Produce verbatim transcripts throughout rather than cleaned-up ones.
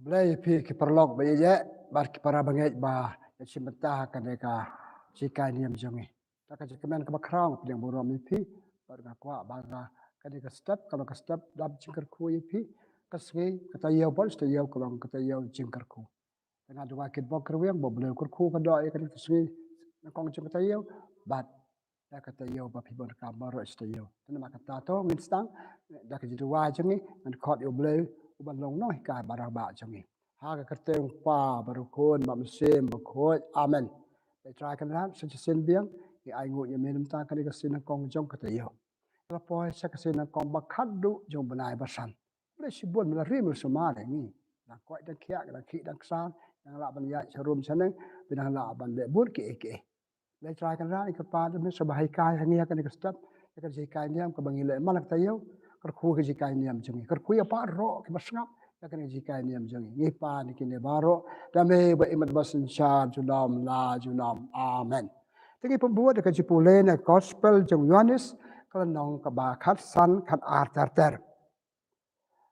Blei ïa phi ki paralok ba ïeit, bad ki para bangeit ba ïa shim bynta ha kane ka jinghikai niam jong ngi. Da ka jingkmen kaba khraw nga pdiang burom ïa phi, bad nga kwah ba ka, kane ka step ka long ka step dap jingkyrkhu ïa phi. Ka sngi ka taïew bad shi taïew ka long ka taïew jingkyrkhu. Te nga duwai kitbok kitrwiang ba U Blei u kyrkhu ka doh ïa kane ka sngi nyngkong jong ka taïew, bad da ka taïew ba phi bun ka baroh shi taïew. Te namar kata to ngin sdang da ka jingduwai jong ngi, ngan khot ïa U Blei uban long nonghikai ba rangbah jong ngi. Ha ka kyrteng U Kpa bad U Khun bad U Mynsiem Bakhuid. Amen. Te Trai Kynrad, sa shisien biang ngi ainguh ïa me na ka bynta kane ka sngi nyngkong jong ka taïew. La poi sha ka sngi nyngkong ba khatduh jong u bnai ba san. Blei shibun, me la rim me la sumar ïa ngi. Dang koit dang khiah, dang khih dang ksar, dang lah ban ïaid sha rum sha neng, dang lah ban leh bun kiei kiei. Blei Trai Kynrad, ïa ka pat me sa ba hikai ha ngi ha kane ka step, ïa ka jinghikai niam kaba ngi leh man la ka taïew, kyrkhu ka jinghikai niam jong ngi. Kyrkhu ïa baroh kiba sngap ïa kane ka jinghikai niam jong ngi. Ngi pan ïa kine baroh da me ba im bad ba synshar junom la junom. Amen. Te ngi pynbud da ka jingpule na Gospel jong u Ïoannis, ka lynnong kaba khatsan, khatar ter ter.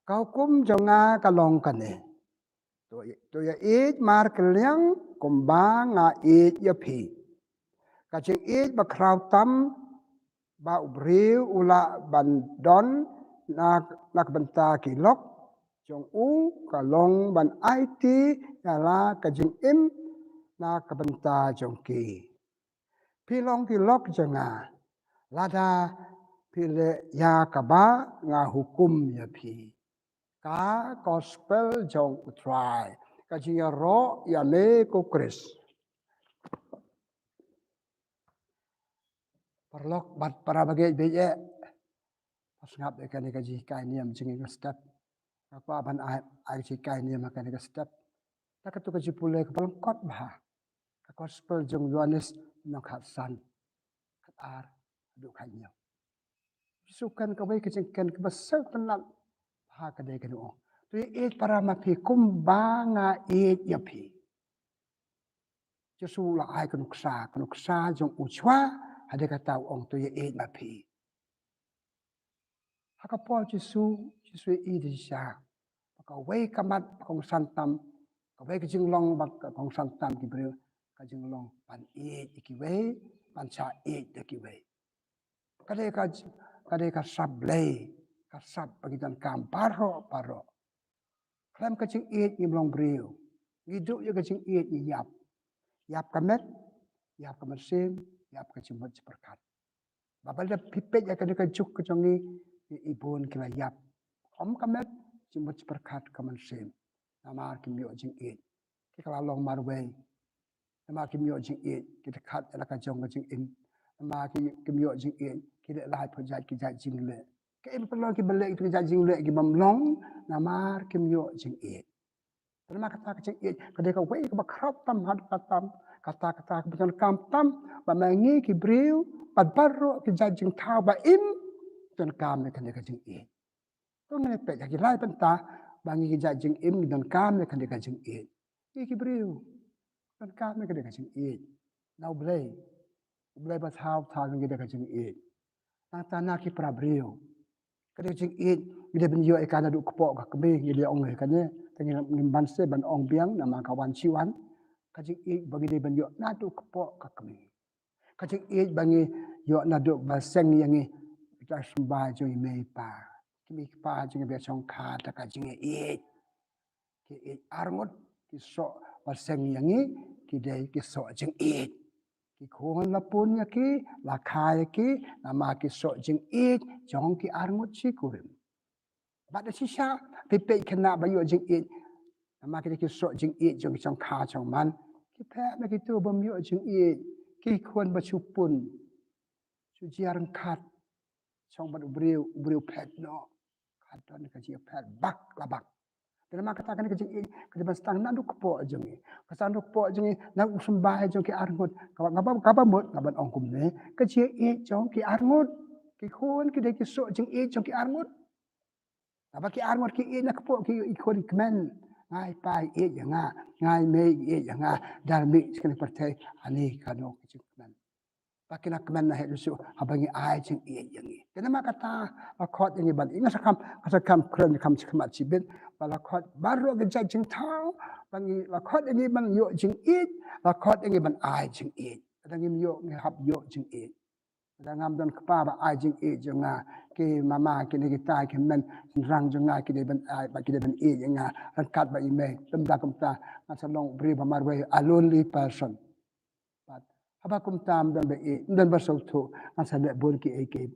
Ka hukum jong nga ka long kane: To, to ïaieit markylliang kumba nga ïeit ïa phi. Ka jingïeit bakhraw tam ba u briew u lah ban don na, na ka bynta ki lok jong u ka long ban aiti ïa la ka jingim na ka bynta jong ki. Phi long ki lok jong nga lada phi leh ïa kaba nga hukum ïa phi. Ka Gospel jong U Trai. Ka jingïaroh ïa me ko Khrist. Paralok bad para bangeit ba ïeit, ba sngap ïa kane ka jinghikai niam jong ngi ka step. Nga kwah ban ai, ai ka jinghikai niam ha kane ka step da kato ka jingpule kaba lyngkot bha. Ka Gospel jong u Ïoannis lynnong khatsan, khatar haduh khathynñiew. Jisu kren kawei ka jingkren kaba sngewtynnat bha, ka dei kane, u ong: To ïaieit para ma phi kumba nga ïeit ïa phi. Jisu la ai ka nuksa, ka nuksa jong u shuwa, hadien kata u ong: To ïaieit ma phi. Ha ka por Jisu, Jisu ïa i da shisha ba kawei ka mat ba kongsan tam, kawei ka jinglong ba ka kongsan tam ki briew, ka jinglong ban ïeit ïa kiwei, ban shah ïeit da kiwei. Ka dei ka, ka dei ka sap Blei, ka sap ba ngi donkam baroh baroh. Khlem ka jingïeit ngim long briew. Ngi duh ïa ka jingïeit, ngi ïap. Ïap ka met, ïap ka mynsiem, ïap ka jingmut jingpyrkhat. Ba balei phi peit ïa kane ka juk ka jong ngi, i, i bun ki la ïap. Ym ka met, jingmut jingpyrkhat, ka mynsiem. Namar kim ïoh jingïeit. Ki ka la long marwei. Namar kim ïoh jingïeit, ki da khat ïa la ka jong ka jingim. Namar ki, kim ïoh jingïeit, ki leh laiphew jait ki jait jingleh. Ka im pynlong kiba leh ki jait jingleh ki bym long, namar kim ïoh jingïeit. Namar kata ka jingïeit ka dei kawei kaba khraw tam, haduh katta tam, kata, kata kaba donkam tam ba ma ngi ki briew bad baroh ki jait jingthaw ba im donkam ïa kane ka jingïeit. To ngin peit ha ki lai bynta ba ngi ki jait jingim ngi donkam ïa kane ka jingïeit. Ngi ki briew donkam ïa kane ka jingïeit na U Blei. U Blei ba thaw, thaw ngi da ka jingïeit. Nangta na ki para briew, ka dei ka jingïeit ngi dei ban ïoh ïa ka naduh kpoh ka kmie, ngi dei ong ïa kane, te ngim ban shu ban ong biang namar ka wan shi wan. Ka jingïeit ba ngi dei ban ïoh naduh kpoh ka kmie. Ka jingïeit ba ngi ïoh naduh ba seng ïa ngi, ka symbai jong i mei i pa, ki mei ki pa jong ngi ba shongkha da ka jingïeit. Ki ïeit arngut, ki soh ba seng ïa ngi, ki dei ki soh jingïeit. Ki khun la pun ïa ki, la kha ïa ki namar ki soh jingïeit jong ki arngut shi kurim. Bad da shisha phi peit khynnah ba ïoh jingïeit namar ki dei ki soh jingïeit jong ki shongkha shongman. Ki phet na kito bym ïoh jingïeit, ki khun ba shu pun, shu jia ryngkat shong bad u briew, u briew phet noh. Ka don ka jingphet bak la bak. Te namar kata kane ka jingïeit ka dei ban sdang naduh kpoh jong ngi. Ka sdang naduh kpoh jong ngi, na u symbai jong ki arngut. Kaba, kaba, kaba mut nga ban ong kumne, ka jingïeit jong ki arngut. Ki khun ki dei ki soh jingïeit jong ki arngut. Naba ki arngut ki ïeit na kpoh ki, ki khun ki kmen. Nga i pa ïeit ïa nga, nga i mei ïeit ïa nga, dang mih sha kane ka pyrthei ani kano ka jingkmen. Ba kin ïa kmen na hi shuh, haba ngi ai jingïeit ïa ngi. Te namar kata, la khot ïa ngi ban ïeit, nga sa kham, nga sa kham kren, kham shi khmat shibit, ba la khot baroh ki jait jingthaw, ba ngi, la khot ïa ngi ban ïoh jingïeit, la khot ïa ngi ban ai jingïeit. Lada ngim ïoh, ngi hap ïoh jingïeit. Lada ngam don kpa ba ai jingïeit jong nga, ki mama, kine ki tai, ki hynmen shynrang jong nga, ki dei ban ai, ba ki dei ban ïeit ïa nga, ryngkat bad i mei, te ym da kumta, nga sa long u briew ba marwei, a lonely person. Bad haba kumta ym don ba ïeit, ym don ba sngewthuh, ngan sa leh bun kiei kiei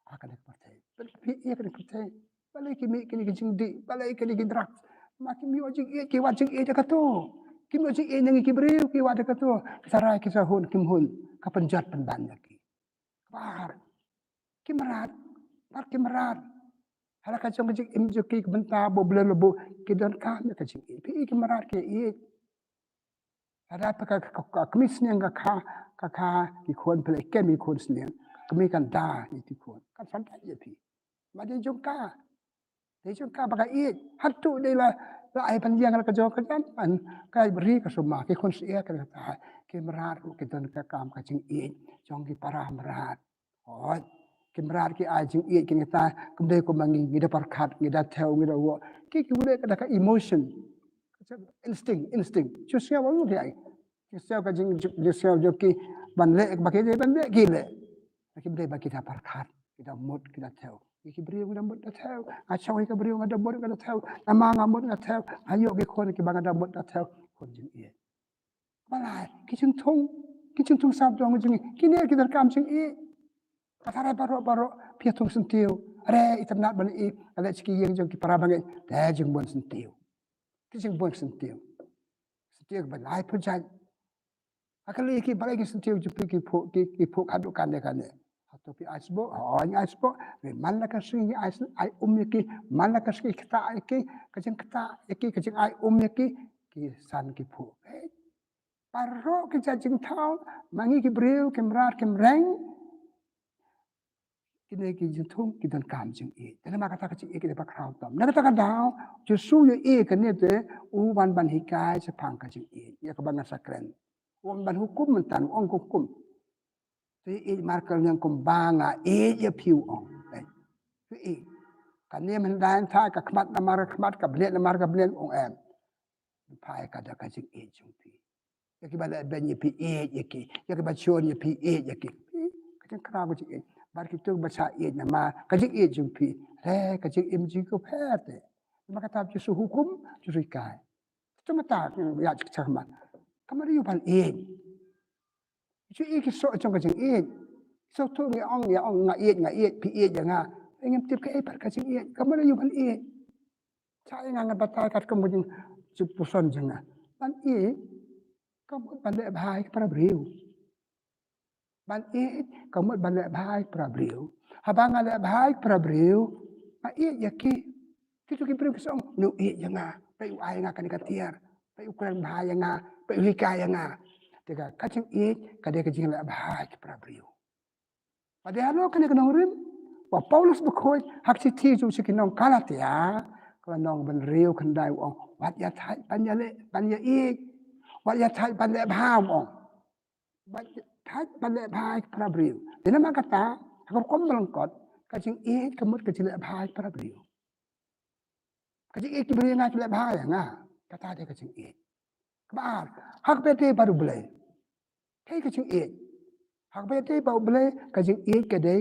ha kane ka pyrthei. Bad phi ïa kane ka pyrthei, balei ki mih kine ki jingdih, balei kine ki drugs? Ma kim ïoh jingïeit, ki wad jingïeit da kato. Kim ïoh jingïeit na ngi ki briew, ki wad da kato. Ki sa rai, ki sa hun, kim hun, ka pynjot pynban ïa ki. Kaba ar, ki mrad, bar ki mrad. Ha la ka jong ka jingim jong ki, ka bynta ba U Blei u la buh, ki donkam ïa ka jingïeit. Phi ïa ki mrad ki ïeit. Lada phi ka, ka, ka, ka kmie sniang ka kha, ka kha ki khun, phi leh kem ïa ki khun sniang. Ka kmie kan da ïa ki khun. Kan sa da ïa phi. Ma dei jong ka. Dei jong ka ba ka ïeit. Hato dei la, la ai ban ïeng la ka jong ka jam. An, ka ri ka sumar, ki khun syiar ka kata. Ki mrad ruh ki donkam ka jingïeit jong ki para mrad. Hooid, ki mrad ki ai jingïeit, kine kita, kam dei kum ma ngi, ngi da pyrkhat, ngi da thew, ngi da wad. Ki, ki leh ka da ka emotion. Instinct, instinct. Ki sngew ba ngi ai. Ki sngew ka jing, jing sngew jong ki ban leh ba ki dei ban leh, ki leh. Ki dei ba ki da pyrkhat, ki da mut, ki da thew. Ki briew ngi da mut da thew. Nga shong ïa ka briew nga da mut nga da thew. Namar nga mut nga thew. Nga ïoh ki khun kiba nga da mut da thew. Khun jingïeit. Ba lai, ki jingthung, ki jingthung sawdong jong ngi. Kine ki donkam jingïeit. Ka tharai baroh, baroh, phi ïa thung syntiew. Re, itynnad ban ïeit, ka leh sha ki ïing jong ki para bangeit. Te jingbun syntiew. Ki jingbun syntiew. Syntiew ba lai pyrjat. Ha ka lei ki balei ki syntiew jong phi ki phuh, ki, ki phuh haduh kane kane. Hato phi ai sboh, hooid ngi ai sboh. Re man la ka sngi ngi ai, ai um ïa ki, man la ka sngi ktah ïa ki, ka jingktah ïa ki, ka jingai um ïa ki, ki san ki phuh. Baroh ki jait jingthaw, ma ngi ki briew, ki mrad, ki mreng. Kine ki jingthung, ki donkam jingïeit. Te namar kata ka jingïeit ka dei ba khraw tam. Na kata ka daw, Jisu ïohi kane te, u wan ban hikai shaphang ka jingïeit. Ïa kaba ngan sa kren. U wan ban hukum mynta, u ong hukum. Te ïeit markylliang kumba nga ïeit ïa phi, u ong. Eh. Te ïeit. Kane mynta ka khmat namar ka khmat, ka bniat namar ka bniat, u ong em. Phai ka da ka jingïeit jong phi. Ïa kiba leh beiñ ïa phi ïeit ïa ki. Ïa kiba shun ïa phi ïeit ïa ki. Phi, ka jingkhraw ka jingïeit. Bad kito ba shah ïeit namar ka jingïeit jong phi. Re, ka jingim jong ki pher te. Namar kata Jisu hukum, Jisu hikai. Kito mata ïa ka jingkhraw. Ka mut ïa u ban ïeit. Ju ïeit ki soh jong ka jingïeit. Soh tu ngi ong, ïa ong nga ïeit, nga ïeit, phi ïeit ïa nga. Ngim tip kaei pat ka jingïeit. Ka mut ïa u ban ïeit. Cha ïa nga ngan batai katkum ka jingpuson jong nga. Ban ïeit, ka mut ban leh bha ïa ki para briew. Ban ïeit, ka mut ban leh bha ïa ki para briew. Haba nga leh bha ïa ki para briew, nga ïeit ïa ki. Kito ki briew ki sa ong, u ïeit ïa nga, peit u ai ïa nga kane ka tiar, peit u kren bha ïa nga, peit u hikai ïa nga. Te ka, ka jingïeit, ka dei ka jingleh bha ïa ki para briew. Bad halor kane ka nongrim, ba u Paulus bakhuid, ha ka shithi jong u sha ki nong Galatia, ka lynnong ba hynriew khyndai u ong, wat ïa thait ban ïa leh, ban ïa ïeit, wat ïa thait ban leh bha u ong. Wat ïa thait ban leh bha ïa ki para briew. Te namar kata, ha ka rukom ba lyngkot, ka jingïeit ka mut ka jingleh bha ïa ki para briew. Ka jingïeit ki briew ïa nga ki leh bha ïa nga. Kata dei ka jingïeit. Kaba ar, ha kaba ïadei bad U Blei. Kaei ka jingïeit? Ha kaba ïadei bad U Blei, ka jingïeit ka dei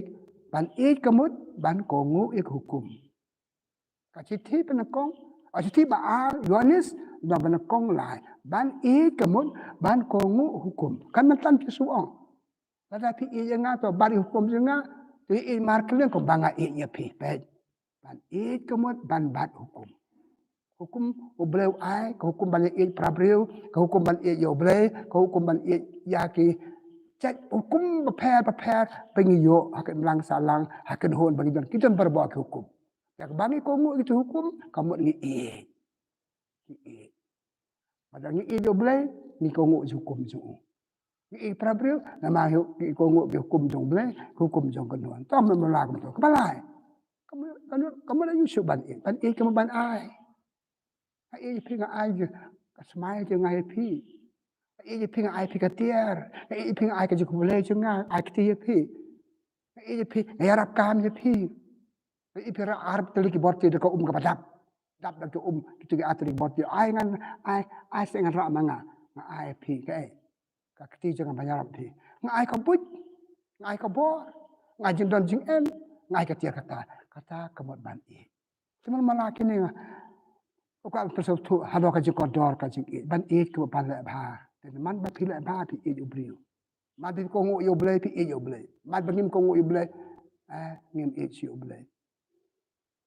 ban ïeit ka mut ban kohnguh ïa ka hukum. Ka shithi ba nyngkong, ka shithi ba ar, Ïoannis, ba nyngkong lai. Ban ïeit ka mut ban kohnguh hukum. Kan mynta Jisu ong. Lada phi ïeit ïa nga to bat ïa ki hukum jong nga, to ïeit markylliang kumba nga ïeit ïa phi. Peit. Ban ïeit ka mut ban bat hukum. Hukum U Blei u ai, ka hukum ban ïeit para briew, ka hukum ban ïeit ïa U Blei, ka hukum ban ïeit ïa ki jait hukum bapher bapher ba ngi ïoh ha ka imlang sahlang, ha ka kynhun ba ngi don, ki don barabor ki hukum. Ïa kaba ngi kohnguh ïa ki hukum, ka mut ngi ïeit. Ngi ïeit. Bad ngi ïeit ïa U Blei, ngi kohnguh ïa ki hukum jong u. Ngi ïeit para briew, namar ngi kohnguh ïa ki hukum jong U Blei, ki hukum jong ka kynhun. To mynta la kumto. Kaba lai. Ka mut, ka mut, ka mut ïa u shu ban ïeit. Ban ïeit ka mut ban ai. Nga ïeit ïa phi, nga ai ïa, ka smile jong nga ïa phi. Nga ïeit ïa phi, nga ai phi ka tiar. Nga ïeit ïa phi, nga ai ka jingkhublei jong nga, ai kti ïa phi. Nga ïeit ïa phi, nga ïarap kam ïa phi. Nga ïeit ïa phi, ra ar tylli ki bor tiar da ka um kaba dap. Dap da ka um, kito ki ar tylli ki bor tiar. Ai ngan, ai, ai seh ngan rah ma nga. Nga ai ïa phi, ka ei. Ka kti jong nga ban ïarap phi. Nga ai ka buit, nga ai ka bor, nga ai jingdon jingem, nga ai ka tiar kata. Kata ka mut ban ïeit. Te man la kine nga, u ka pyrshah tu, halor ka jingkordor ka jingïeit. Ban ïeit ka mut ban leh bha. Te man ba phi leh bha phi ïeit u briew. Man ba phi kohnguh ïa u Blei phi ïeit ïa u Blei. Man ba ngim kohnguh ïa u Blei, eh, ngim ïeit shuh ïa u Blei.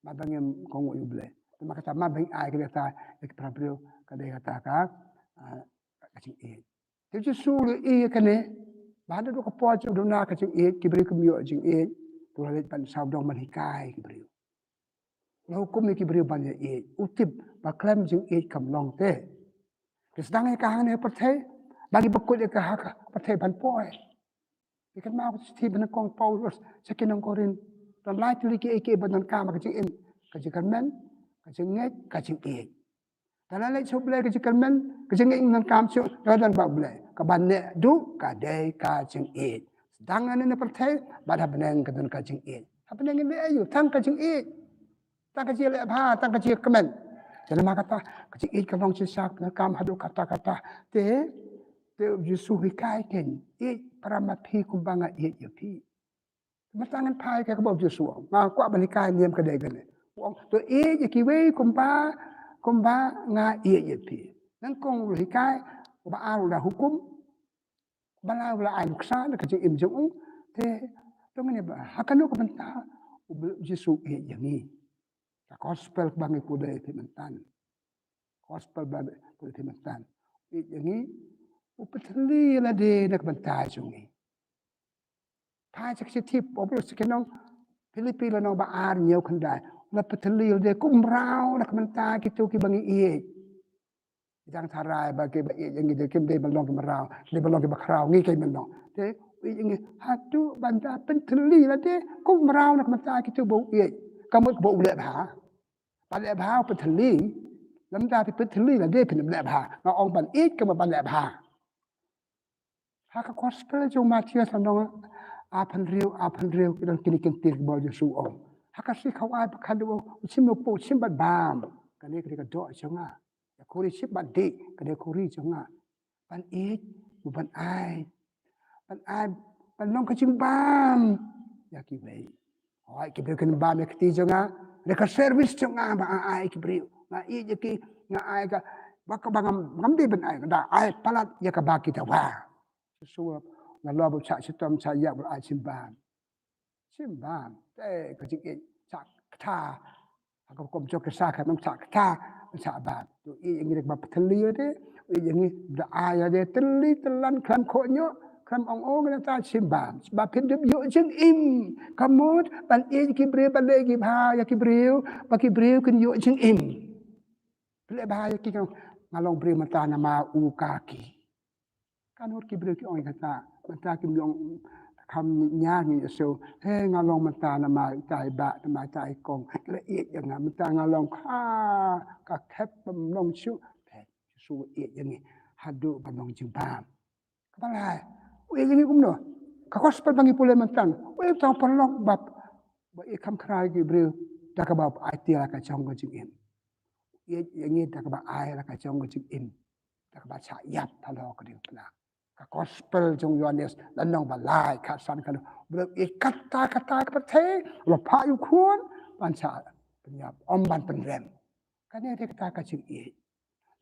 Man ba ngim kohnguh ïa u Blei. Te man kata man ba ngi ai kata ïa ki para briew ka dei kata ka, eh, ka jingïeit. Te u Jisu u la ïohi ïa kane, ba haduh ka por jong u duna ka jingïeit, ki briew kim ïoh jingïeit, te u la leit ban sawdong ban hikai ki briew. U la hukum ïa ki briew ban ïa ïeit, u tip ba khlem jingïeit kam long te. Te sdang ïa ka hangne ha pyrthei, ba ngi ba kut ïa ka ha ka pyrthei ban poi. Te kynmaw ka shithi ba nyngkong Paulus sha ki nong Korinth, don lai tylli kiei kiei ba donkam ha ka jingim, ka jingkyrmen, ka jingngeit, ka jingïeit. Te la leit sha u Blei ka jingkyrmen, ka jingngeit ngim donkam shuh, la don bad u Blei. Kaba neh duh ka dei ka jingïeit. Sdang hangne ha pyrthei, bad ha bneng ka don ka jingïeit. Ha bneng ngin leh aïu, tang ka jingïeit. Tang ka jingïaleh bha, tang ka jingïakmen. Te namar kata, ka jingïeit ka long shisha, ka donkam haduh katta katta. Te, te u Jisu u hikai kein, ïeit para ma phi kumba nga ïeit ïa phi. Mynta ngan phai ka kaba u Jisu u ong. Nga kwah ban hikai niam ka dei kane. U ong, to ïeit ïa kiwei kumba, kumba nga ïeit ïa phi. Nyngkong u la hikai, uba ar u la hukum, uba lai u la ai nuksa na ka jingim jong u. Te, to ngin ïa ba, ha kano ka bynta, u Jisu u ïeit ïa ngi. Ka gospel ba ngi pule te mynta. Gospel ba ngi pule te mynta. U ïeit ïa ngi, u pynthylli lade na ka bynta jong ngi. Phai sha ka shithi Paulus sha ki nong Philippi lynnong ba ar hynñiew khyndai. La pynthylli lade kum u mraw na ka bynta kito kiba ngi ïeit. Ki dang tharai ba kiba ïeit ïa ngi de kim dei ban long ki mraw, dei ban long kiba khraw, ngi kein ban long. Te u ïeit ïa ngi haduh ban da pynthylli lade kum u mraw na ka bynta kito ba u ïeit. Ka mut kaba u leh bha. Ban leh bha u pynthylli. Lymda phi pynthylli lade phin ym leh bha. Nga ong ban ïeit ka mut ban leh bha. Ha ka gospel jong u Mathaios lynnong arphew hynriew, arphew hynriew, ki don kine ki ktien kiba u Jisu u ong. Ha ka sngi kawei ba khatduh u shim u kpu, u shim bad bam. Kane ka dei ka doh jong nga. Ïa khuri shim bad dih, ka dei khuri jong nga. Ban ïeit, ban ai. Ban ai, ban long ka jingbam ïa kiwei. Hooid, ki briew kin bam ïa ka kti jong nga, da ka service jong nga ba nga ai ïa ki briew. Nga ïeit ïa ki, nga ai ka, ba ka ba ngam, ngam dei ban ai, da ai palat ïa kaba ki dawa. Shuh shuh, nga lor ban shah shitom, shah ïap, ban ai shimbam. Shimbam, te ka jingïeit, shah kata. Ha ka rukom jong ka sa ka nong shah kata, shah bam. To ïeit ïa ngi da kaba pynthylli ïa de, ïeit ïa ngi da ai ïa de, tylli tyllan khlem khohñioh, khlem ong ong da ta shimbam. Ba phin ïoh jingim. Ka mut, ban ïeit ki briew, ban leh ki bha ïa ki briew, ba ki briew kin ïoh jingim. Phi leh bha ïa ki, nga long briew mynta namar u ka ki. Katno ki briew ki ong ïa kata, mynta kim ong kham ñiar ngi ïa shu, he nga long mynta namar ita i bah, namar ita i kong, ki la ïeit ïa nga, mynta nga long ka, ka khep bym long shuh, he, shu ïeit ïa ngi, haduh ban long jingbam. Kaba lai, u ïeit ïa ngi kumno, ka gospel ba ngi pule mynta, u ïeit tang paralok bap, ba i kham khrai ki briew, da kaba ai tiar la ka jong ka jingim. Ïeit ïa ngi da kaba ai la ka jong ka jingim. Da kaba shah ïap halor ka diengphna. Ka gospel jong u Ïoannis, lynnong ba lai, khatsan kano. Ba la ïeit katta katta ka pyrthei, la phah ïa u khun, ban shah pynïap, ym ban pynrem. Kane dei kata ka jingïeit.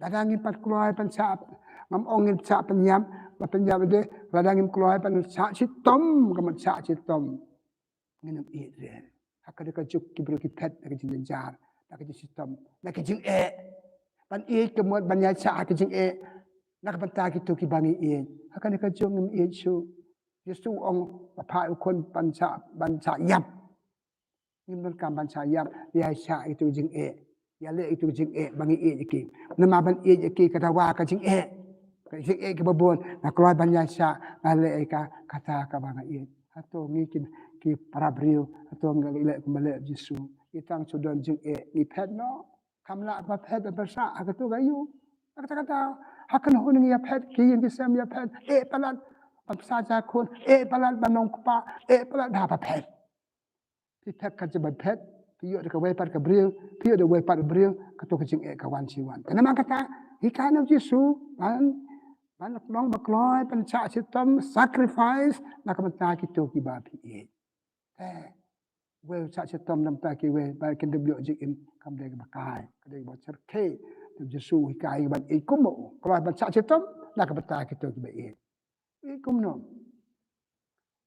Lada ngim pat kloi ban shah, ngam ong ngin shah pynïap, ban pynïap de, lada ngim kloi ban shah shitom, ka mut shah shitom. Ngin ym ïeit re. Ha kane ka juk ki briew ki phet na ka jingjynjar, na ka jingshitom, na ka jingeh. Ban ïeit ka mut ban ïaishah ha ka jingeh. Na ka bynta kito kiba ngi ïeit. Ha kane ka juk ngim ïeit shuh. Jisu u ong ba phah u khun ban shah, ban shah ïap. Ngim donkam ban shah ïap, ïaishah ïa kito ki jingeh. Ïaleh ïa kito ki jingeh ba ngi ïeit ïa ki. Namar ban ïeit ïa ki ka dawa ka jingeh. Ka jingeh kaba bun, nga kloi ban ïaishah, nga leh ïa ka kata kaba nga ïeit. Hato ngi ki, ki para briew, hato ngi leh kumba leh Jisu. Ngi tang shu don jingeh, ngi phet noh. Kham lah ba phet ban pyrshah ha kato ka aïu. Ha kata kata, Ha kane ka sngi ïa phet, ki ïing ki sem ïa phet, eh palat ban pynshah jaiñ khun, eh palat ban long kpa, eh palat ba phet. Phi phet ka jingphet, phi ïoh da kawei pat ka briew, phi ïoh da kawei pat ka briew, kato ka jingeh ka wan shi wan. Te namar kata, hikai na u Jisu, ban, ban long ba kloi, ban shah shitom, sacrifice, na ka bynta kito kiba phi ïeit. Te, wei shah shitom na ka bynta kiwei, ba kin da ïoh jingim, kam dei kaba kai, ka dei kaba shyrkhei. Te u Jisu hikai ban ïeit kum u, kloi ban shah shitom, na ka bynta kito kiba ïeit. Ïeit kumno?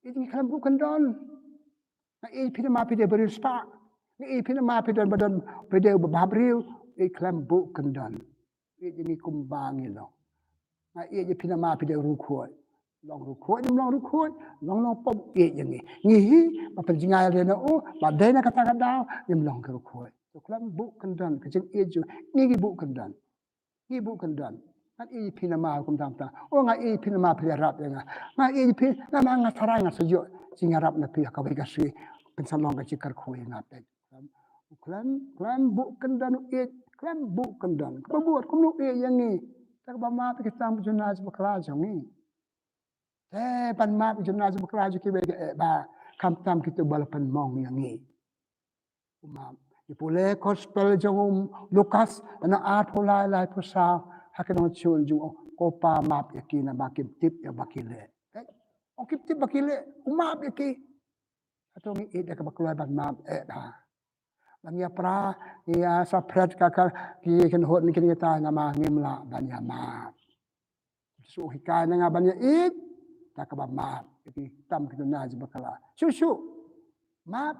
Ïeit ngi khlem buh kyndon. Nga ïeit phi namar phi dei u briew spah. Nga ïeit phi namar phi don ba don, phi dei u bhabriew. Ïeit khlem buh kyndon. Ïeit ngi kumba ngi long. Nga ïeit phi namar phi dei u riewkhuid. Long riewkhuid, ym long riewkhuid. Long long pop ïeit ngi. Ngi hi, ba pynjngai ïa u, ba dei na kata ka daw, ngim long riewkhuid. To khlem buh kyndon, ka jingïeit jong ngi, ngi buh kyndon. Ngi buh kyndon. Nga ïeit phi namar kumta kumta. O nga ïeit phi namar phi ïarap ïa nga. Nga ïeit phi namar nga tharai nga sa ïoh jingïarap na phi ha kawei ka sngi. Pynsan long ka jingkyrkhu ïa nga peit. Khlem, khlem buh kyndon u ïeit. Khlem buh kyndon. Kaba bud kumno u ïeit ïa ngi. Te kaba map ïa ki tam jong u Trai bakla jong ngi. Te ban map ïa u Trai bakla jong kiwei ki eh ba khamtam kito ba la pynmong ïa ngi. U map. Ngi pule gospel jong u Lukas, lynnong arphew lai, laiphew saw, ha ki nongshun jong u, ko Pa map ïa ki namar kim tip ïa ba ki leh. Eh, ong kim tip ba ki leh, u map ïa ki. Hato ngi ïeit da kaba kloi ban map, eh, ha. Ba ngi ïa pra, ngi ïa sa pret ka ka, ki kynhun ki ngi ta namar ngim lah ban ïa map. Jisu hikai na nga ban ïa ïeit, da kaba map, ïa ki tam ki tnat jong u bakla. Shuh shuh. Map,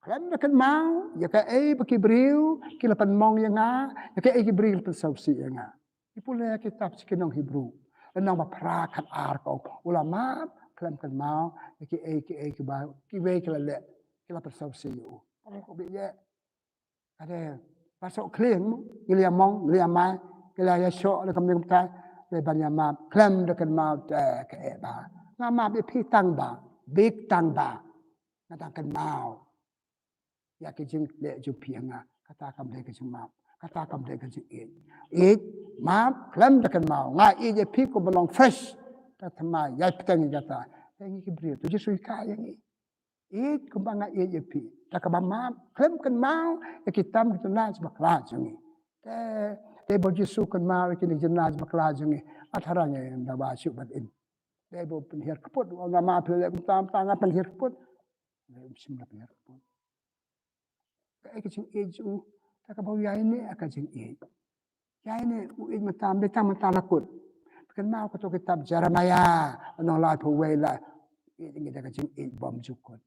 khlem da kynmaw, ïa kaei ba ki briew, ki la pynmong ïa nga, ïa kaei ki briew ki la pynsngewsih ïa nga. Ngi pule ha kitab sha ki nong Hebru. Lynnong ba phra khat ar ka ong. U la map, khlem kynmaw, ïa kiei kiei kiba, kiwei ki la leh, ki la pynsngewsih ïa u. Pynlong ko bit ïa. Ka dei, ba soh khlieh mo, ngi la ïa mong, ngi la ïa mai, ngi la ïa shoh, la kam ning kumta, dei ban ïa map, khlem da kynmaw te kaei ba. Nga map ïa phi tang ba, bit tang ba. Nga dang kynmaw. Ïa ki jingleh jong phi ïa nga, kata kam dei ka jingmap, kata kam dei ka jingïeit. Ïeit, map, khlem da kynmaw, nga ïeit ïa phi kumba long fresh. Kata ma, ïai bteng ïa kata. Te ngi ki briew, to Jisu hikai ïa ngi. Ïeit kumba nga ïeit ïa phi. Da kaba map, khlem kynmaw, ïa ki tam ki tnat jong u bakla jong ngi. Te, te ba u Jisu kynmaw, ïa kine ki tnat jong u bakla jong ngi. Nga tharai ngi dawa shuh ban im. Te ba u pynhiar kput, nga map phi leh kumta, kumta nga pynhiar kput. Te um shym la pynhiar kput. Kaei ka jingïeit jong u, da kaba u ïaineh ka jingïeit. Ïaineh u ïeit mynta, dei tang mynta la kut. Phi kynmaw kato ka kitab Jeremiah, lynnong laiphew wei la. Ïeit ngi da ka jingïeit bymjukut.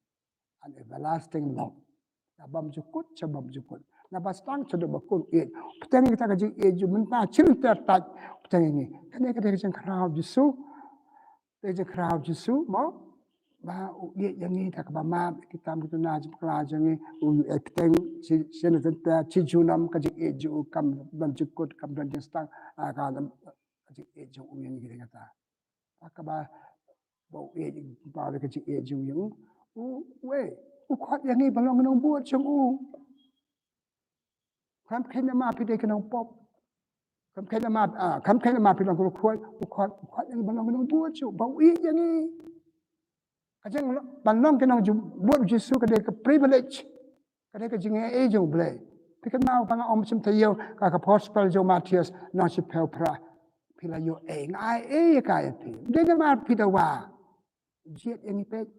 An everlasting love. Da bymjukut, sha bymjukut. Naba sdang shaduh ba kut ïeit. Bteng ïa kata ka jingïeit jong u mynta, shilynter tat. Bteng ïa ngi. Kane ka dei ka jingkhraw Jisu. Te jingkhraw Jisu mo, ba u ïeit ïa ngi da kaba map, ki tam ki tnat jong u bakla jong ngi, u ïeit bteng, shi, shi na tynta, shi junom ka jingïeit jong u kam don jingkut, kam don jingstang, ah, ka, ka jingïeit jong u ïa ngi da kata. Ba kaba, ba u ïeit, ba da ka jingïeit jong u ïa ngi. U, wei, u khot ïa ngi ban long ki nongbud jong u. Kam kheiñ namar phi dei ki nongpop. Kam kheiñ namar, ah, kam kheiñ namar phi long ki riewkhuid, u khot, u khot ïa ngi ban long ki nongbud jong u, ba u ïeit ïa ngi. Ka jing ban long ki nongbud u Jisu ka dei ka privilege. Ka dei ka jingïeit jong u Blei. Phi kynmaw ba nga ong shim taïew ka, ka gospel jong u Mathaios lynnong shiphew phra. Phi la ïoh ei, nga ai ei ïa ka ïa phi. Dei namar phi dawa. Jied ïa ngi peit.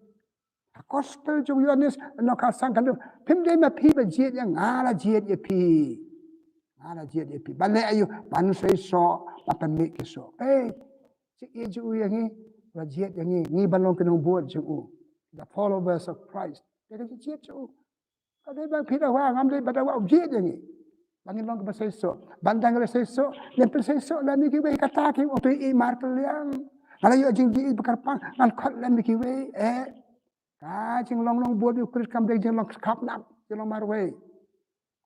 Ka gospel jong u Ïoannis, lynnong khatsan ka dei, phim dei ma phi ba jied ïa nga, nga la jied ïa phi. Nga la jied ïa phi. Ban leh aïu, ban seisoh, ban pynmih ki soh. Ei, jingïeit jong u ïa ngi, la jied ïa ngi, ngi ban long ki nongbud jong u. The followers of Christ. Dei ka jingjied jong u. Ka dei ba phi dawa, ngam dei ba dawa, u jied ïa ngi. Ba ngin long kiba seisoh. Ban dang la seisoh, ngin pynseisoh lem ïa kiwei, kata ki, u tu i mar kylliang. Nga la ïoh jingjied ba kyrpang, ngan khot lem ïa kiwei, eh. Ka jinglong nongbud u Khrist kam dei jinglong khapnap, jinglong marwei.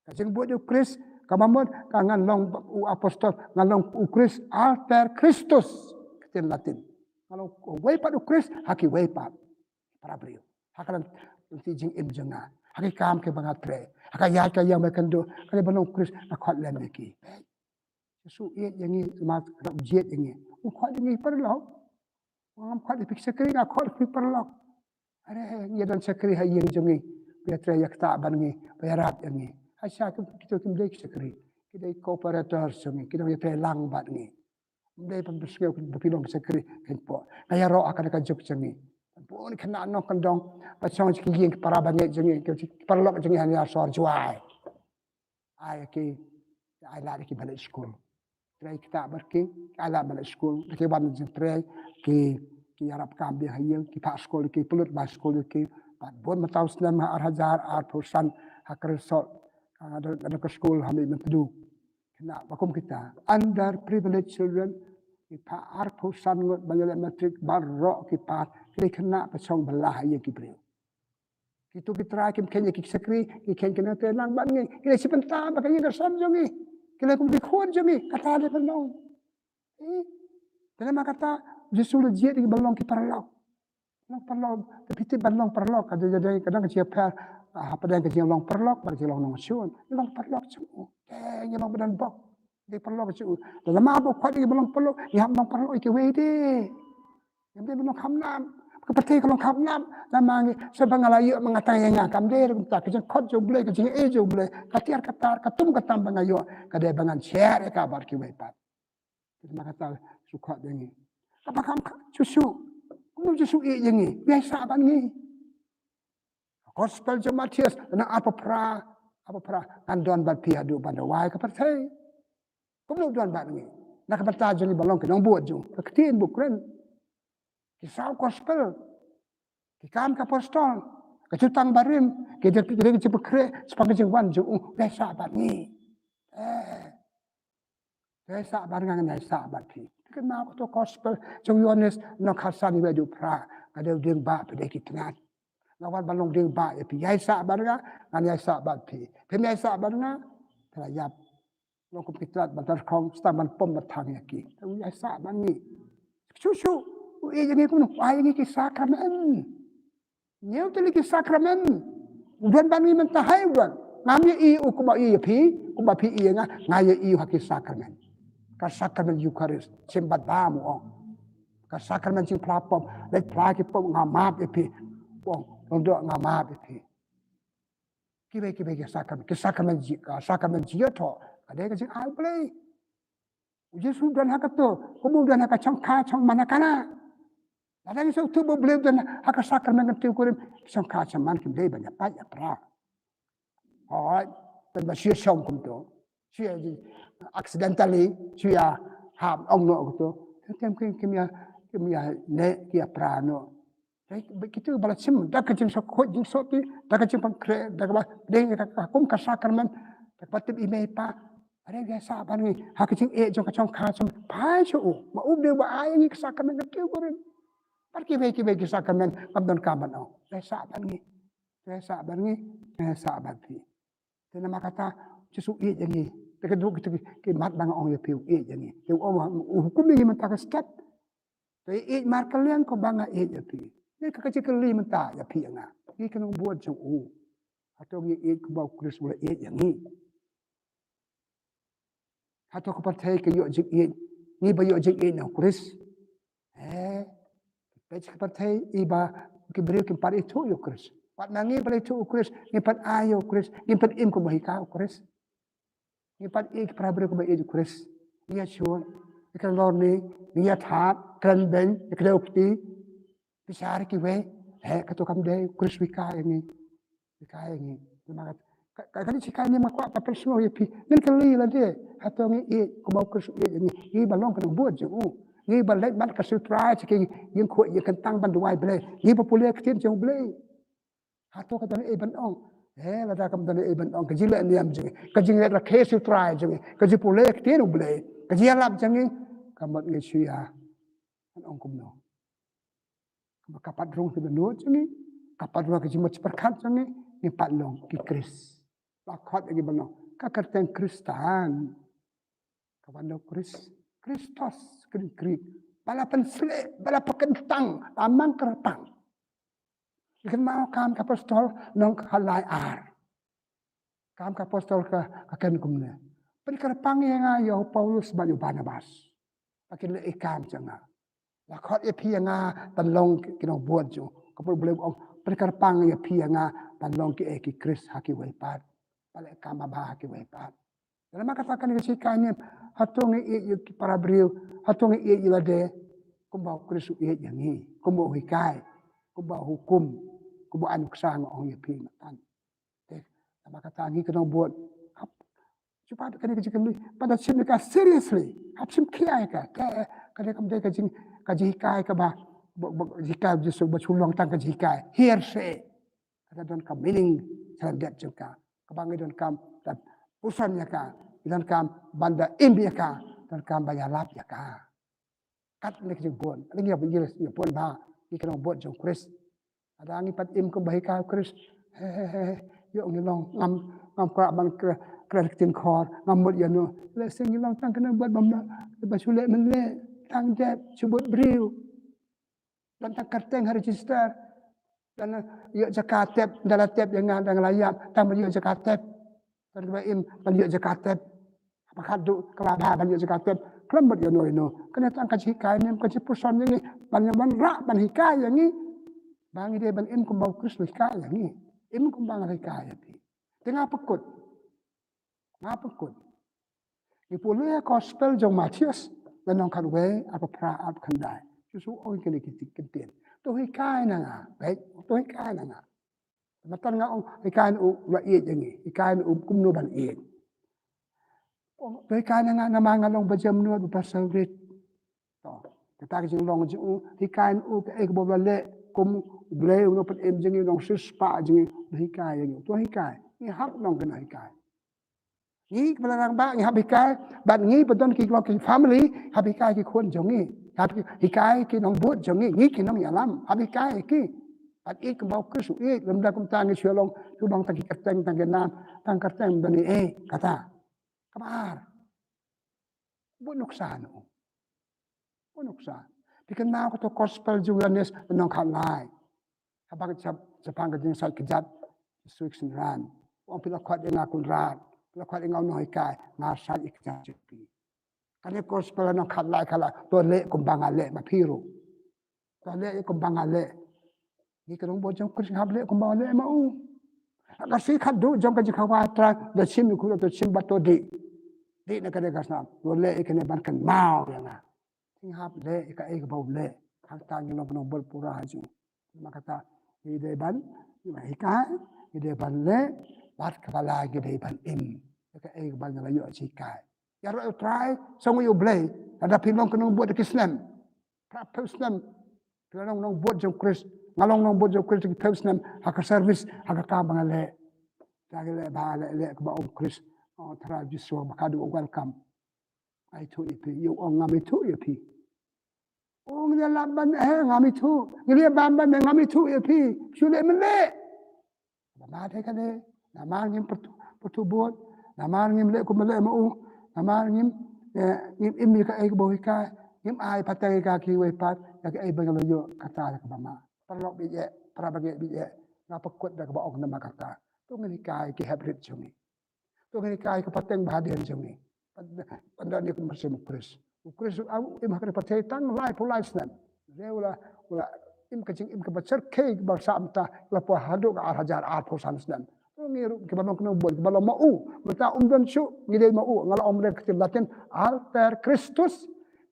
Ka jingbud u Khrist, kaba mut, ka ngan long u apostol, ngan long u Khrist alter Christus, ktien Latin. Ngan long uwei pat u Khrist, ha kiwei pat. Para briew. Ha ka lynti jingim jong nga. Ha ki kam kiba nga trei. Ha ka ïaid ka ïeng bakynduh. Ka dei ban long u Khrist, nga khot lem ïa ki. Jisu ïeit ïa ngi, ma ka dap jied ïa ngi. U khot ïa ngi paralok. Ngam khot ïa phi shakri, nga khot ïa phi paralok. Are, ngi don shakri ha ïing jong ngi. Phi trei ïa kata ban ngi, phi ïarap ïa ngi. Hasha ki, kito kim dei ki shakri. Ki dei cooperator jong ngi, ki dei ïa trei lang bad ngi. Ym dei ban pynsngew ba phi long shakri kein po. Nga ïaroh ha kane ka juk jong ngi. Bun khynnah nongkyndong ba shong ki ïing ki para bangeit jong ngi, ki paralok jong ngi ha ïa sor Jowai. Ai ki, ai lad ki ba leit skul. Trei kita bad ki, ai lad ba leit skul. Ki wan jingtrei, ki, ki ïarap kam biang ha ïing, ki phah skul ki, pynlut bai skul ki. Bad bun mynta u snem ha ar hajar arphew san ha ka resort, ah, da, da ka skul ha Mihmyntdu. Khynnah ba kum kita, underprivileged children, ki phah arphew san ngut ba ïaleh matric, baroh ki pass, ki dei khynnah ba shong ba lah ha ïing ki briew. Kito ki trai kim kheiñ ïa ki shakri, ki kheiñ ki nongtrei lang bad ngi. Ki la shim bynta ba ka ïing ka sem jong ngi. Ki la kum ki khun jong ngi. Kata dei ban long. Eh, te namar kata, Jisu la jied ïa ngi ban long ki paralok. Long paralok, te phi tip ban long paralok, ka dei, ka dei, ka dang ka jingpher, ah, hapdeng ka jinglong paralok bad ka jinglong nongshun. Long paralok jong u. Te ngi long ba don bok. Dei paralok jong u. Te namar ba u khot ïa ngi ban long paralok, ngi hap long paralok ïa kiwei de. Ngim dei ban long kham nam. Ka pyrthei ka long kham nam. Namar ngi, sa ba nga la ïoh ma nga tang ïa nga, kam dei ruh kumta, ka jingkhot jong U Blei, ka jingïeit jong U Blei, ka tiar ka tar, ka tum ka tam ba nga ïoh, ka dei ba ngan share ïa ka bad kiwei pat. Te namar kata, Jisu khot ïa ngi. Kaba kham ka, Jisu. Kumno Jisu ïeit ïa ngi? Ïaisah bad ngi. Gospel jong Mathaios, na arphew phra, arphew phra, ngan don bad phi haduh ban da wai ka pyrthei. Kumno u don bad ngi? Na ka bynta jong ngi ba long ki nongbud jong u. Ka ktien ba u kren. Ki saw gospel. Ki kam ki apostol. Ka jutang barim. Ki dei, ki dei ki jingpynkhreh shaphang ka jingwan jong u. Ïaisah bad ngi. Eh. Ïaisah bad nga, ngan ïaisah bad phi. Kynmaw kato gospel jong u Ïoannis lynnong khatsan, wei haduh phra. Nga dei u dieng ba, phi dei ki tnat. Nga wan ban long dieng ba ïa phi. Ïaisah bad nga, ngan ïaisah bad phi. Phim ïaisah bad nga, phi la ïap. Long kum ki tnat ba tyrkhong, sdang ban pom ba thang ïa ki. Te u ïaisah bad ngi. Shuh shuh, u ïeit ïa ngi kumno? U ai ïa ngi ki sakramen. Ñiew tylli ki sakramen. U don bad ngi mynta, hai u don. Ngam ïohi u kumba ïohi ïa phi, kumba phi ïohi ïa nga, nga ïohi u ha ki sakramen. Ka sakramen Eucharist, shim bad bam u ong. Ka sakramen jingphla pop, leit phla ki pop, nga map ïa phi. U ong, long doh, nga map ïa phi. Kiwei kiwei ki sakramen, ki sakramen ji, ka sakramen jingïathoh, ka dei ka jingai U Blei. U Jisu u don ha kato, kumba u don ha ka chongkha chongman ha Kana. Lada ngi sngewthuh ba U Blei u don ha ka sakramen kyntiew kurim, chongkha chongman kim dei ban ïapait ïapra. Hooid, tang ba shu ïashong kumto. Shu ïa, accidentally, shu ïa hap ong noh kumto. Te kim, kim ïa, kim ïa neh, ki ïapra noh. Te ba kito ba la shim da ka jingsngewkhuid jingsngewsih, da ka jingpynkhreh, da kaba dei ka, ka kum ka sakramen, da kaba tip i mei i pa. Are, ïaisah bad ngi ha ka jingïeit jong ka chongkha jong, phai sha u. Ma u dei uba ai ïa ngi ka sakramen kyntiew kurim. Bad kiwei kiwei ki sakramen, ngam donkam ban ong. Ïaisah bad ngi. Ïaisah bad ngi, ïaisah bad phi. Te namar kata, Jisu u ïeit ïa ngi. Te ka dei kito ki, ki mat ba nga ong ïa phi, u ïeit ïa ngi. Te u ong, u hukum ïa ngi mynta ka step. Te ïeit markylliang kumba nga ïeit ïa phi. Te ka, ka jingkylli mynta ïa phi ïa nga. Ngi ki nongbud jong u. Hato ngi ïeit kumba u Khrist u la ïeit ïa ngi? Hato ka pyrthei ka ïoh jingïeit, ngi ba ïoh jingïeit na u Khrist? Eh, peit ka pyrthei, i ba, ki briew kim pat ithuh ïa u Khrist. Wat ma ngi ba la ithuh u Khrist, ngim pat ai ïa u Khrist, ngim pat im kumba hikai u Khrist. Ngim pat ïeit ki para briew kumba ïeit u Khrist. Ngi ïashun, ngi kren lorni, ngi ïathad, kren beiñ, ngi kdew kti. Bishar ïa kiwei, eh, kato kam dei, u Khrist u hikai ïa ngi. Hikai ïa ngi. Namar ka, ka, ka, kane shi kaei ma nga kwah ban pynsngew ïa phi. Ngin kylli lade, hato ngi ïeit kumba u Khrist u ïeit ïa ngi? Ngi ba long ki nongbud jong u. Ngi ba leit man ka sutrai sha ki ïing khuid ïing kyntang ban duwai Blei. Ngi ba pule ktien jong u Blei. Hato ka don ei ban ong? Eh, lada kam don ei ban ong, ka jingleh niam jong ngi, ka jingleh rakhe sutrai jong ngi, ka jingpule ktien u Blei, ka jingïalap jong ngi, ka mut ngi shu ïa ban ong kumno? Ka pat rung ki dohnud jong ngi, ka pat rung ki jingmut jingpyrkhat jong ngi, ngim pat long ki Khrist. La khot ïa ngi ban long ka kyrteng Khristan. Ka wan na u Khrist, Christos, ka dei Greek. Ba la pynsleh, ba la pynkyntang, ba la mang kyrpang. Kynmaw Kam ki Apostol lynnong khatlai ar. Kam ki Apostol ka, ka kren kumne. Pynkyrpang ïa nga ïa u Paulus bad ïa u Barnabas. Ba kin leh ei kam jong nga. La khot ïa phi ïa nga ban long ki nongbud jong. Ka Blei u ong pynkyrpang ïa phi ïa nga ban long ki ei ki Khrist ha kiwei pat. Ban leh kam babha ha kiwei pat. Namar kata kane ka jinghikai ne, hato ngi ïeit ïa ki para briew, hato ngi ïeit ïa lade kumba u Khrist u ïeit ïa ngi, kumba u hikai, kumba u hukum, kumba u ai nuksa, nga ong ïa phi mynta. Te namar kata ngi ki nongbud, hap shu peit kane ka jingkylli, peit, shim ïa ka seriously, hap shim khia ïa ka. Te kane kam dei ka jing, ka jinghikai kaba, ba, ba, jinghikai u Jisu, ba shu long tang ka jinghikai hearsay. Ka donkam meaning sha lyndet jong ka. Kaba ngi donkam da pyrshang ïa ka, ngi donkam ban da im ïa ka, donkam ban ïalap ïa ka. Kat ne ka jingbun, lada ngi ïa bun, ïa bun bha, ngi ki nongbud jong u Khrist. Lada ngi pat im kumba hikai u Khrist. He, he, he, he. Ïoh ngi long, ngam, ngam kwah ban kren, kren ktien khor, ngam mut ïano. Lehse ngi long tang ki nongbud bymman, ba shu leh mynleh, tang dep, shu bud briew. Don tang kyrteng ha register. Don ïoh jaka tep, da la tep ïa nga, da nga la ïap, tang ban ïoh jaka tep. Don kaba im ban ïoh jaka tep. Ba khadduh kaba bha ban ïoh jaka tep. Khlem bad ïano ïano. Kane tang ka jinghikai ne, ka jingpyrshang ïa ngi. Ban ïa ban rah ban hikai ïa ngi. Ba ngi dei ban im kumba u Khrist u hikai ïa ngi. Im kumba nga hikai ïa phi. Te nga pynkut. Nga pynkut. Ngi pule gospel jong Mathaios, lynnong khatwei, arphew phra, arphew khyndai. Jisu u ong kine ki kyntien. To hikai na nga, beit, to hikai na nga. Mynta nga ong hikai na u, la ïeit ïa ngi, hikai na u kumno ban ïeit. To hikai na nga namar nga long ba jemnud, ba sawrit. To, kata ka jinglong jong u, hikai na u kaei kaba u la leh, kum u Blei u nongpynim jong ngi, u nongsiewspah jong ngi, u hikai ïa ngi. To hikai, ngi hap long kane hikai. Ngi kiba la rangbah ngi hap hikai, bad ngi ba don ki long ki family, hap hikai ki khun jong ngi, hap hikai ki nongbud jong ngi, ngi ki nongïalam, hap hikai ki. Bad ïeit kumba u Khrist u ïeit, lymda kumta ngi shu long, shu long tang ki kyrteng, tang ki nam, tang kyrteng, don ei ei, kata. Kaba ar. Bun nuksa na u. Bun nuksa. Phi kynmaw kato gospel jong u Ïoannis lynnong khatlai. Haba ka jap, shaphang ka jingsait kjat Jisu ïa ki synran. U ong phi la khot ïa nga Kynrad, phi la khot ïa nga u nonghikai, nga sait ïa ki kjat jong phi. Kane gospel lynnong khatlai, khatlai. To leh kumba nga leh ma phi ruh. To leh ïa kumba nga leh. Ngi ki nongbud jong u Khrist ngi hap leh kumba nga leh ma u. Ha ka sngi khadduh jong ka jingkhawai Trai, da shim ïa u khyllung, to shim bad to dih. Dih na kane ka snam. To leh ïa kane ban kynmaw ïa nga. Ngi hap leh ïa kaei kaba u leh. Hangta ngi long ki nongbud pura jong u. Namar kata ngi dei ban, ngi ban hikai, ngi dei ban leh, bad kaba lai ngi dei ban im ïa kaei kaba ngi la ïoh jinghikai. Ïaroh ïa u Trai, sngewnguh ïa u Blei, lada phi long ki nongbud da ki snem. Phra phew snem. Phi long nongbud jong u Khrist. Nga long nongbud jong u Khrist da ki phew snem. Ha ka service, ha ka kam ba nga leh. Lada ngi leh bha, leh, leh kaba ong u Khrist. Oh, Trai Jisu, ba khadduh u welcome. Nga ithuh ïa phi, ïa u ong ngam ithuh ïa phi. Oh, ngi la lap ban, eh, ngam ithuh. Ngi la bam ban, eh, ngam ithuh ïa phi. Shu leh mynleh. Ba ma dei kane, namar ngim pyrthuh, pyrthuh bud, namar ngim leh kumba leh ma u, namar ngim, eh, ngim im ïa kaei kaba u hikai, ngim ai pateng ïa ka kiwei pat, ïa kaei ba ngi la ïoh kata la kaba ma. Paralok baieit, para bangeit baieit, nga pynkut da kaba ong namar kata. To ngin hikai ki hep rit jong ngi. To ngin hikai ka pateng ba hadien jong ngi. Pynda, pynda ngi kum mynsiem u Khrist. U Khrist u im ha kane ka pyrthei tang laiphew lai snem. Hynrei u la, u la im ka jingim kaba shyrkhei kaba sah mynta la poi haduh ka ar hajar arphew san snem. To ngi ruh kiba long ki nongbud kiba long ma u. Mynta um don shuh ngi dei ma u. Nga la ong da ka ktien Latin, alter Christus.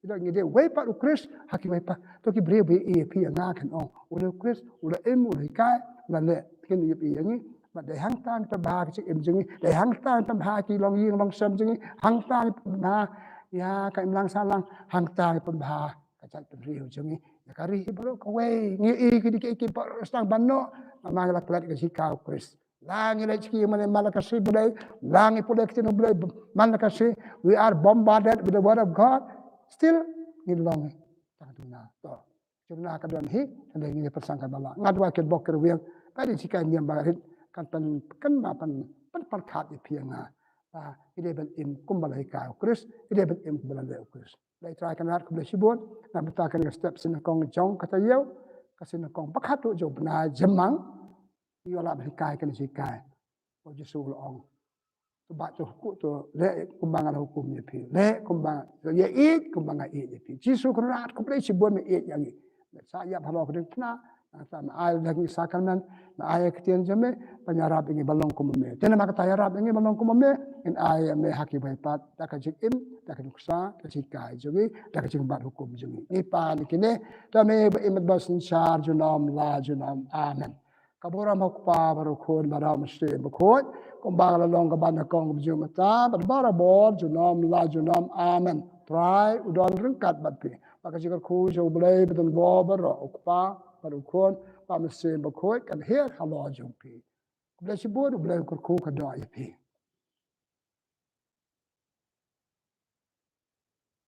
Ngi dei, ngi dei wei pat u Khrist ha kiwei pat. To ki briew ba ïeit ïa phi ïa nga kin ong. U dei u Khrist, u la im, u la hikai, u la leh. Kin ïohi ïa ngi. Bad dei hangta ngi pynbha ka jingim jong ngi, dei hangta ngi pynbha ki longïing longsem jong ngi, hangta ngi pynbha ïa ka imlang sahlang, hangta ngi pynbha ka jaitbynriew jong ngi. Ïa ka ri hi baroh kawei, ngi ïohi ki dei ki, ki baroh sdang ban noh, namar ngi la klet ka jinghikai u Khrist. La ngi leit sha ki ïing mane man la ka sngi Blei, la ngi pule ktien u Blei man la ka sngi, we are bombarded with the word of God, still ngi long tang duna. To. Jong na ka don hi, ka dei ngi pyrshang kan ba la. Nga dua kin bok kyrwiang, ka dei jinghikai niam ba rit, kan pyn, kan ba pyn, pynpyrkhat ïa phi ïa nga. Ba, ngi dei ban im kumba la hikai u Khrist, ngi dei ban im kumba la leh u Khrist. Lei Trai Kynrad khublei shibun, na bynta kane ka step sien nyngkong jong ka taïew, ka sien nyngkong ba khadduh jong u bnai Jymmang, ngi la ban hikai kane jinghikai. Ba u Jisu u la ong. To bat, to hukum, to leh kumba nga la hukum ïa phi. Leh kumba, to ïeit kumba nga ïeit ïa phi. Jisu Khrist, khublei shibun me ïeit ïa ngi. Me sa ïap halor ka diengphna, nangta me ai ïa ngi sakramen, me ai ïa ka ktien jong me, ban ïarap ïa ngi ban long kum me. Te namar kata ïarap ïa ngi ban long kum me, ngin ai ïa me ha kiwei pat, da ka jingim, da ka jingkhuslai, da ka jinghikai jong ngi, da ka jingbat hukum jong ngi. Ngi pan ïa kine, da me ba im bad ba synshar junom la junom. Amen. Ka burom ha u Kpa bad u Khun bad u Mynsiem Bakhuid, kumba la long kaba nyngkong, kumjuh mynta, bad barabor, junom la junom. Amen. Trai u don ryngkat bad phi. Ba ka jingkyrkhu jong U Blei badonbor baroh, u Kpa bad u Khun bad u Mynsiem Bakhuid, kan hiar halor jong phi. Khublei shibun, U Blei un kyrkhu kyrdoh ïa phi.